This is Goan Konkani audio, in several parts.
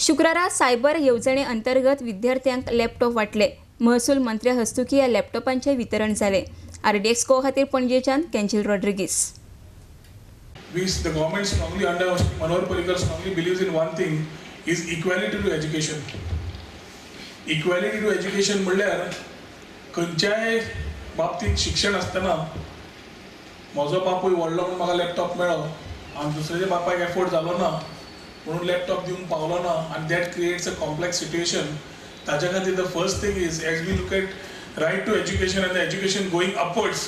शुक्रारा सायबर येवजणे अंतर्गत विद्यार्थ्यांक लॅपटॉप वांटले. महसूल मंत्र्या हस्तुकी ह्या लॅपटॉपांचें वितरण जालें. आरडीएक्स गोवा खातीर पणजेच्यान कॅन्जील Rodrigues. The government strongly under Manohar Parrikar strongly believes in one thing is equality to education. Equality to education म्हणल्यार खंयच्याय बाबतींत शिक्षण आसतना म्हजो बापूय व्हडलो म्हणून म्हाका लॅपटॉप मेळ्ळो आनी दुसऱ्याच्या बापायक एफोर्ड जालो ना म्हणून लॅपटॉप दिवंक पावलो ना आनी that creates a complex situation. ताच्या खातीर the first thing is as we look at right to education and the education going upwards,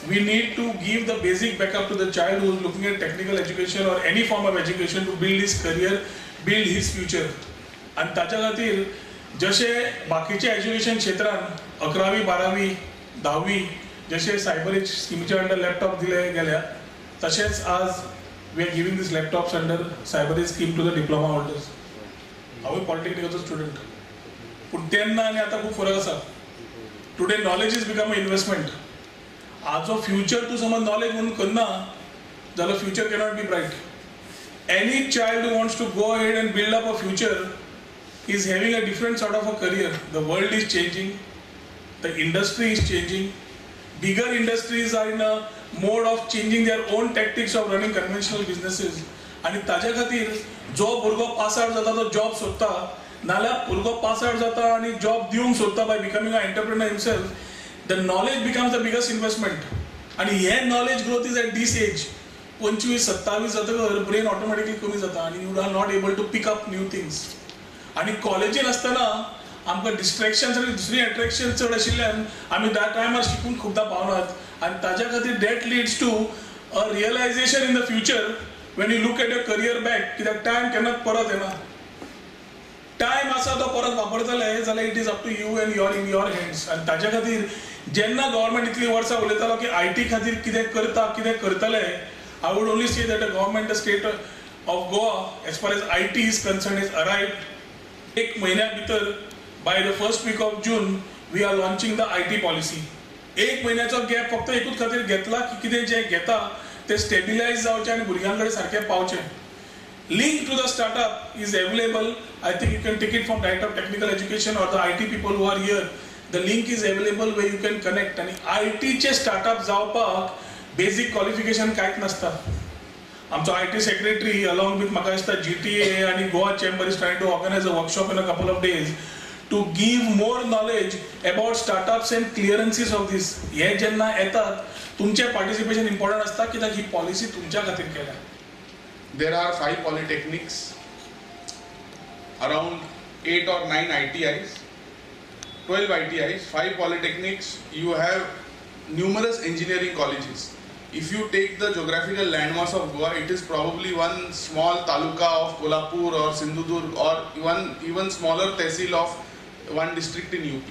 we need to give the basic backup to the child who is looking at technical education or any form of education to build his career, build his future. आनी ताच्या खातीर जशें बाकीच्या एज्युकेशन क्षेत्रान 11वी 12वी 10वी जशें सायबर स्किमीच्या अंडर लॅपटॉप दिले गेल्या, तशेंच आज we are giving this laptops under cyber scheme to the diploma holders. हांवूय पॉलिटेक्निकाचो स्टुडंट, पूण तेन्ना आनी आतां खूब फरक आसा. Today knowledge is become a investment. आजो फ्युचर तूं समज नॉलेज म्हणून करना जाल्यार future cannot be bright. Any child who wants to go ahead and build up a future is having a different sort of a career. The world is changing, the industry is changing. Bigger industries are in a mode of changing their own tactics of running conventional businesses. आनी ताज्या खातीर जो भुरगो पास आवट जाता तो जॉब सोदता, नाल्यार भुरगो पास आवट जाता आनी जॉब दिवंक सोदता by becoming a entrepreneur himself. The knowledge becomes the biggest investment. आनी हे knowledge growth is at this age. 25 27 जातकर brain automatically कमी जाता आनी you are not able to pick up new things. आनी कॉलेजीन आसतना आमकां डिस्ट्रेक्शन्स आनी दुसरी एट्रेक्शन चड आशिल्ल्यान आमी त्या टायमार शिकूंक खुबदां पावनात आनी ताज्या खातीर that leads to a realization in the future when you look at your career back. कित्याक टायम केन्नाच परत येना. टायम आसा तो परत वापरतले जाल्यार it is up to you and your in your hands. आनी ताज्या खातीर जेन्ना गव्हर्मेंट इतलीं वर्सां उलयतालो की I T खातीर कितें करता कितें करतले, I would only say that the government, the state of Goa as far as IT is concern is arrived. एक म्हयन्या भितर by the first week of June we are launching the IT policy. एक म्हयन्याचो गॅप फक्त एकूच खातीर घेतला की कितें जें घेता तें स्टेबिलायज जावचें आनी भुरग्यां कडेन सारकें पावचें. Link to the startup is available. I think you can take it from Director of Technical Education or the IT people who are here. The link is available where you can connect. आनी I T चे स्टार्टअप जावपाक बेजीक क्वॉलिफिकेशन कांयच नासता. आमचो I T secretary along with म्हाका दिसता GTA आनी Goa chamber is trying to organize a workshop in a couple of days to give more knowledge about startups and clearances of this. हे जेन्ना येतात तुमचें पार्टिसिपेशन इम्पॉर्टंट आसता कित्याक ही पॉलिसी तुमच्या खातीर केल्या. There are 5 polytechnics, around 8 or 9 ITIs, 12 ITIs, 5 polytechnics. You have numerous engineering colleges. If you take the geographical landmass of Goa, it is probably one small taluka of Kolhapur or Sindhudurg or one even smaller tehsil of one district in UP.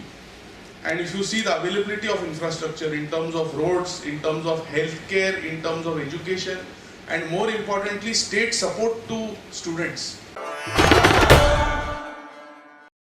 And if you see the availability of infrastructure in terms of roads, in terms of healthcare, in terms of education, and more importantly, state support to students.